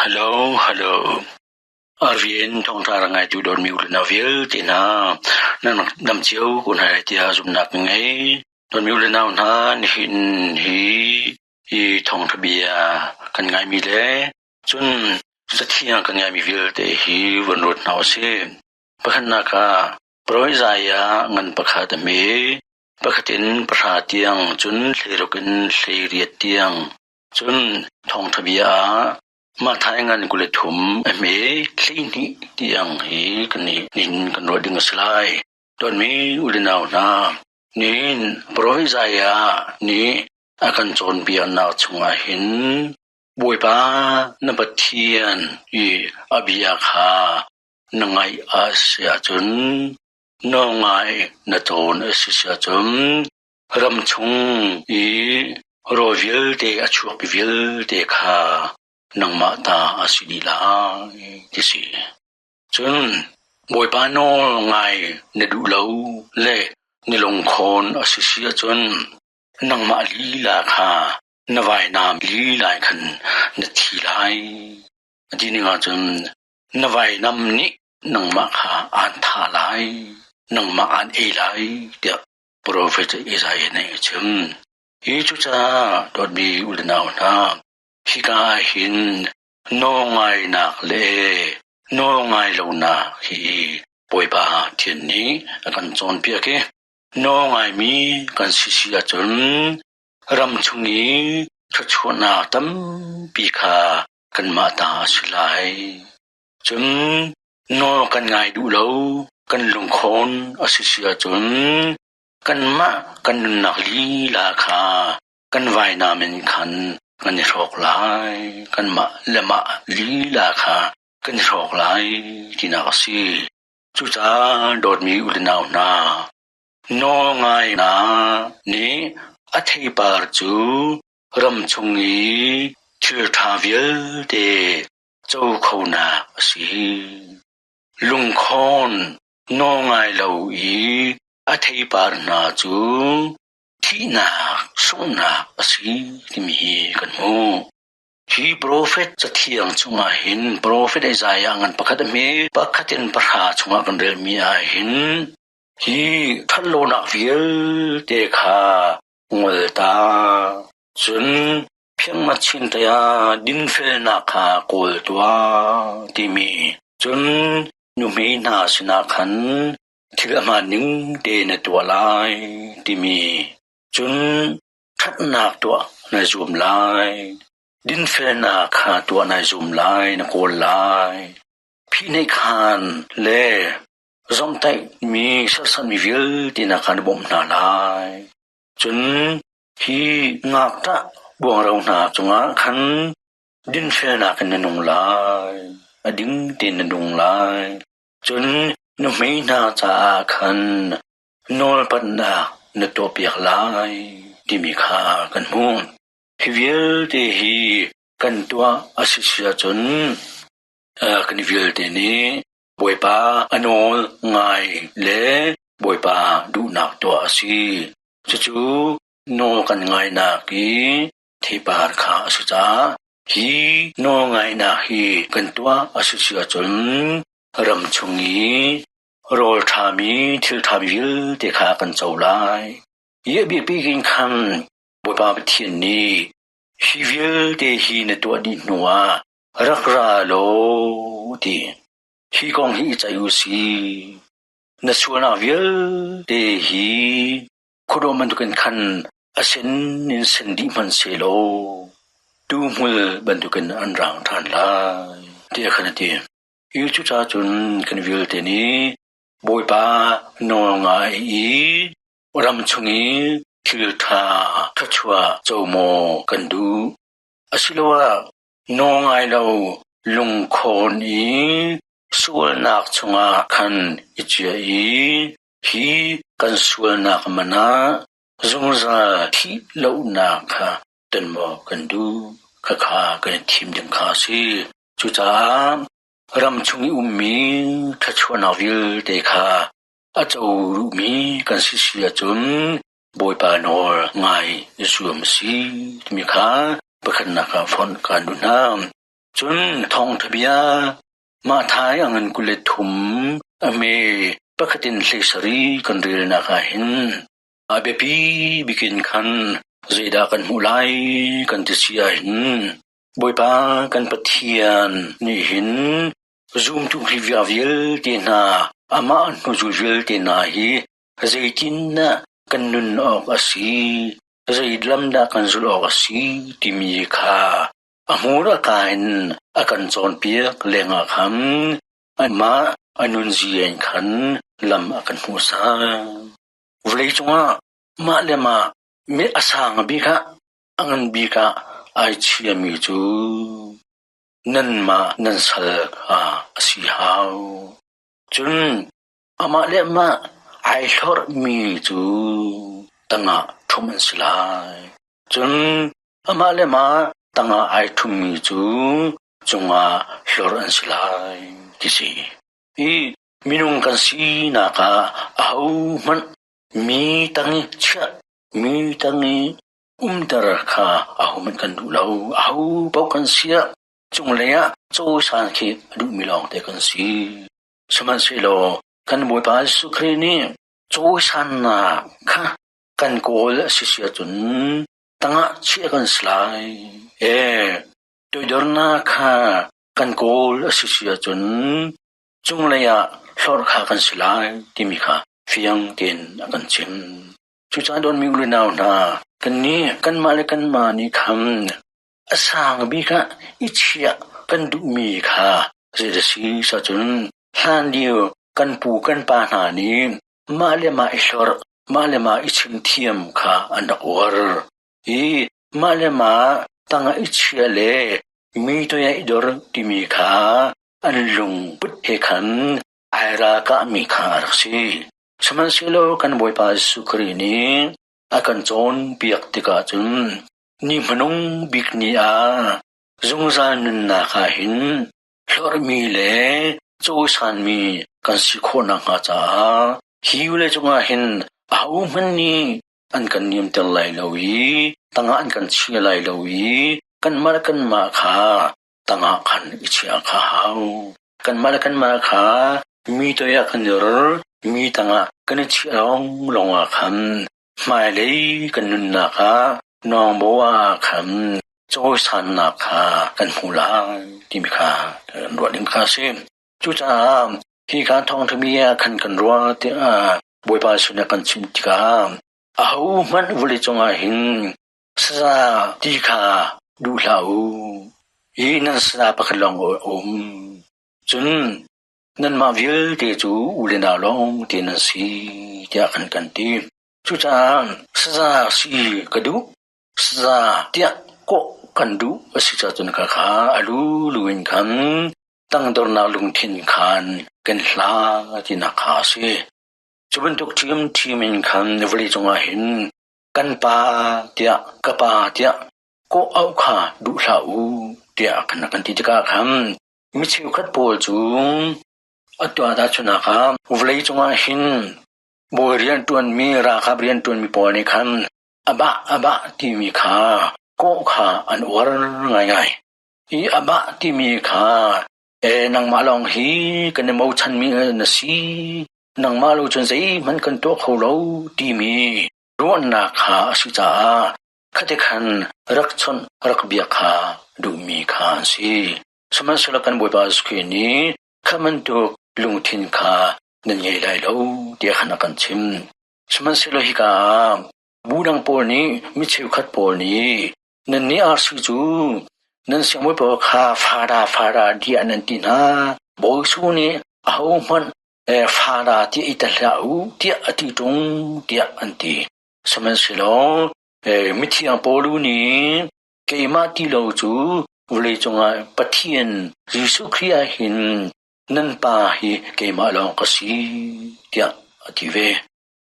Hello, hello. RVN thawngṭha rak ngaitu dawtmi u le nau vialte hna, nan dam cio ko hna lai tiah zumhnak ka ngei. Dawtmi u le nau hna, nihin hi hi thawngṭha bia kan ngaimi le cun cathiang kan ngaimi vialte hi van ruat hna usih. Pakhatnak ah, Profet Isaiah ngan pakhat a hme. Pakhat in pahra tiang, cun hleiruk in hleiriat tiang. Cun thawngṭha bia ah Matthai ngan 23 a hme 12 tiang hi kan i nin kan ruah ding a si lai. Tonmi u le nau hna, nihin Profet Isaiah nih a kan cawnpiaknak chungah hin Bawipa na Pathian i a bia kha na ngaih a si ahcun nawl na cawn a si ahcun ram chung i rawl vialte a chuakmi vialte kha nangmah ta a si dih lai ti si. Cun Bawipa nawl ngai na duh lo le na lungkhawn a si si ahcun nangmah lila kha na vainam lila khan na thi lai. A ti ning ahcun na vainam nih nangmah kha aan thah lai, nangmah aan ei lai tiah profet Isaiah nih a chim. Hi cucaah dawtmi u le nau hna, hika ah hin nawlngainak le nawlngai lonak hi Bawipa Pathian nih a kan cawnpiak i nawlngaimi kan si si ahcun ram chung i thluachuahnak tampi kha kanmah ta a si lai. Cun nawl kan ngai duh lo, kan lungkhawn a si si ahcun kanmah kan nunnak lila kha kan vainam in khan kan i hrawk lai. Kanmah le mah lila kha kan i hrawk lai tinak a si. Cucaah dawtmi u le nau hna, nawlngainak nih a theipar cu ram chung i thil ṭha vialte co khonak a si. Lungkhawn nawlngai lo i a theipar hna cu thihnak sunghnak a si timi hi kan hmuh. Hi profet cathiang chungah hin profet Isaiah ngan pakhat a hme pakhat in pahra chungah kan relmi ah hin hi ṭhatlonak vialte kha ngol ta. Cun phiangmachin te ah dinfelnak kha kawl tuah timi cun nuhmei hna sinah khan thil a hmaan ning te na tuah lai timi cun ṭhatnak tuah na zuam lai dinfelnak kha tuah nai zum lai na kawl lai phihneih khaan le zomhtaihmi serhsatmi vialte na kha na bawmh hna lai Cun hi ngakṭah buangro hna cungah khan dinfelnak in na nung lai, a ding tein na nung lai. Cun nuhmei hna caah khan nawlpatnak na tuahpiak lai timi kha kan hmuh. Hi vialte hi kan tuah a si si ahcun kan vialte nih Bawipa a nawl ngai le Bawipa duhnak tuah a si. Cucu nawl kan ngainak i theipar kha a si caah hi nawlngainak hi kan tuah a si si ahcun ram chung i rawl ṭhami thil ṭhami vialte kha kan co lai. Hi a biapi in khan Bawipa Pathian nih hi vialte hi na tuah dih hnuah rak ra law ti. Hi kong hi i ceih u sih. Na sualnak vialte hi khuadawm bantukin khan a sen in sen dih hmanhsehlaw tuhmul bantukin an raang ṭhan lai, tiah khan a ti. Hi cucaah cun kan vialte nih Bawipa nawl ngai i ram chung i thil ṭha thluachuah co maw kan duh? Asiloah nawl ngai lo lungkhawn i sualnak chungah khan i cia i hi kan sualnak man ah zungzal thih lonak kha ton maw kan duh? Khakha kan i thim ding kha a si. Cucaah ram chung i ummi thluachuahnak vialte kha a co duhmi kan si si ahcun Bawipa nawl ngai i zuam a si timi kha pakhatnak ah fonh kaan duh hna. Cun thawngṭha bia Matthai a ngan 23 a hme pakhat in 17 kan relnak ah hin a biapi bik in khan zeidah kan hmuh lai kan ti si ahhin Bawipa kan Pathian nih hin zumtu Khrihfa vialte hna amah hnuzul vialte hna hi zeitindah kan nun awk a si, zei lam dah kan zulh awk a si timi kha a hmur a ka in a kan cawnpiak lengah khan amah a nunzia in khan lam a kan hmuhsak. Vawlei cungah mah le mah mi a sang bik ah a ngan bik ah ai chiami cu nanmah nan sal kha a si hau. Cun amah le amah ai hlorhmi cu tangah ṭhumh an si lai. Cun amah le mah tangah ai ṭhummi cu cungah hlorh an si lai, ti si. Hi minung kan sinak ah ahohmanh mi tang i chiah, mi tang i umter kha ahohmanh kan duh lo. Aho paoh kan si ah cunglei ah cawisan khi a duhmi lawngte kan si. Sihmanhsehlaw kan Bawipa Jesuh Khrih nih cawisannak kha kan kawl a si si ahcun tangah chiah kan si lai. Ee, toidornak kha kan kawl a si si ahcun cunglei ah hlorh kha kan si lai timi kha fiang tein a kan chim. Cucaah dawtmi u le nau hna, kannih kanmah le kanmah nih khan a sang bik ah i chiah kan duhmi kha zei a si ahcun hlanlio kan pu kan pa hna nih mah le mah i hlorh, mah le mah i chimthiam kha an rak uar. I mah le mah tangah i chia le mi toi ah i dor timi kha an lungput he khan ai ralkahmi kha a rak si. Sihmanhsehlaw kan Bawipa Jesuh Khrih nih a kan cawnpiak tikah cun ni hmanung bik ni ah zungzal nunnak ah hin hlorhmi le cawisanmi kan si khawh nakhnga caah hi vawlei cungah hin ahohmanh nih an kan niamter lai lo i tangah an kan chia lai lo i kanmah le kanmah kha tangah khan i chiah kha hau. Kanmah le kanmah kha mi toi ah kan i ror, mi tangah kan i chiah lawnglawng ah khan hmailei kan nunnak ah nawngbo ah khan cawisannak kha kan hmu lai timi kha kan ruah ding kha a si. Cucaah hi ka thawngṭha bia khan kan ruah tiah Bawipa sinah kan chim tikah ahohmanh vawleicung ah hin saza ti kha duh hlah u. Hi nan saza pakhat lawng a um. Cun nanmah vialte cu u le nau lawng te nan si tiah khan kan ti. Cucaah saza si ka duh Saza tiah kawh kan duh a si cun khakha a lulu in khan tangdornak lungthin khan kan hla tinak kha a si. Cu bantuk ṭhiamṭhiam in khan vawleicung ah hin kan pa tiah ka pa tiah kawh auh kha duh hlah u tiah khan a kan ti tikah khan mi cheukhat pawl cu atu ah tahchunhnak ah vawleicung ah hin bawi rianṭuanmi ralkap rianṭuanmi pawl nih khan Abah abah timi kha kawh kha an uar ngaingai. Hi abah timi kha e nangmah lawng hi kan i bochanmi na si, nangmah lo cun zeihmanh kan tuah kho lo timi ruahnak kha a si caah khati khan rak chawnh rak biak kha duhmi kha an si. Sihmanhsehlaw kan Bawipa Jesuh Khrih nih kha bantuk lungthin kha nan ngei lai lo tiah khan a kan chim. Sihmanhsehlaw hika ah bu dang pawl nih mi cheukhat pawl nih nannih arsi cu nan siangbawi pawl kha fada fada tiah nan ti hna. Bawi Jesuh nih ahohmanh fada tiah i tel hlah u tiah a ti ṭung tiah an ti. Sihmanhsehlaw mithiang Paul nih keimah ti lo cu vawleicung ah Pathian Jesuh Khrih ah hin nan pa hi keimah lawng ka si tiah a ti ve.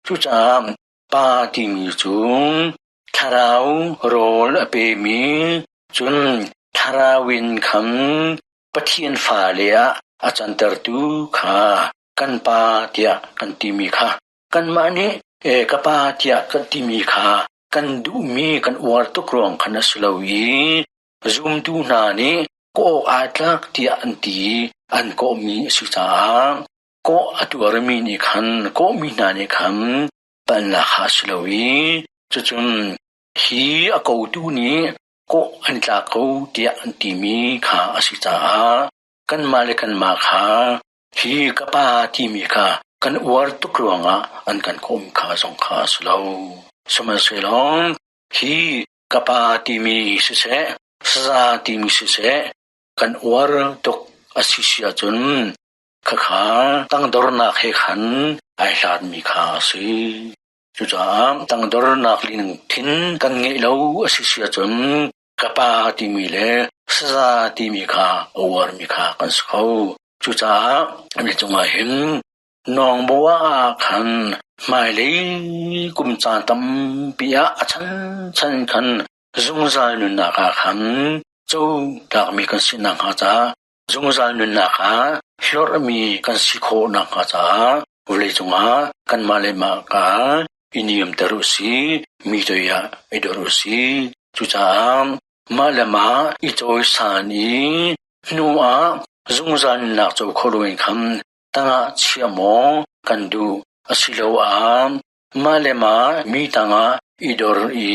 Cucaah pa timi cu thlarau rawl a pemi cun thlarau in khan Pathian fale ah a cantertu kha kan pa tiah kan timi kha kanmah nih e ka pa tiah kan timi kha kan duhmi kan uar tuk ruang khan a si lo i zumtu hna nih. Kawh awk aa tlak tiah an ti i an kawhmi a si caah kawh a tuarmi nih khan kawhmi hna nih khan palhnak kha a si lo i cucun hi a kotu nih kawh an tlak ko tiah an timi kha a si caah kanmah le kanmah kha hi ka pa timi kha kan uar tuk ruangah an kan kawhmi kha zong kha a si lo. Sihmanhsehlaw hi ka pa timi siseh, saza timi siseh, kan uar tuk a si si ahcun khakha tangdornak he khan ai hlatmi kha a si. Cucaah tangdornak lungthin kan ngeih lo a si si ahcun ka pa timi le saza timi kha a uarmi kha kan si kho. Cucaah an cungah hin Nawngbaw ah khan hmailei kum caan tampi ah a chanchan khan zungzal nunnak ah khan cotakmi kan si nakhnga caah zungzal nunnak ah hlorhmi kan si khawh nakhnga caah vawleicung ah kanmah le mah ka i niamter u si, mi toi ah i dor u si. Cucaah mah le mah i cawisan i hnu ah zungzal nunnak co kho loin khan tangah chia maw kan duh asiloah mah le mah mi tangah i dor i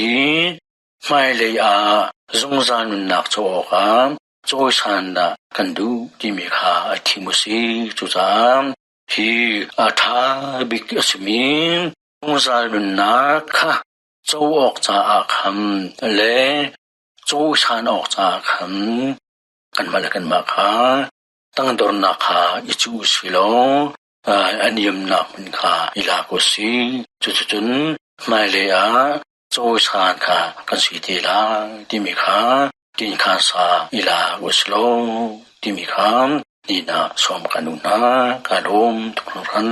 hmailei ah zungzal nunnak co awkah cawisan dah kan duh timi kha a thim u si. Cucaah hi a ṭha bik a simi zungzal nunnak kha co awk caah khan le cawisan awk caah khan kanmah le kanmah kha tangdornak kha i cuh u si law a niamnak hmun kha i lak u si. Cuticun hmailei ah cawisan kha kan si te lai timi kha tinkhan sa i lak u si law timi kha ni ah sawm kan u hna. Ka lawm tuk hringhran.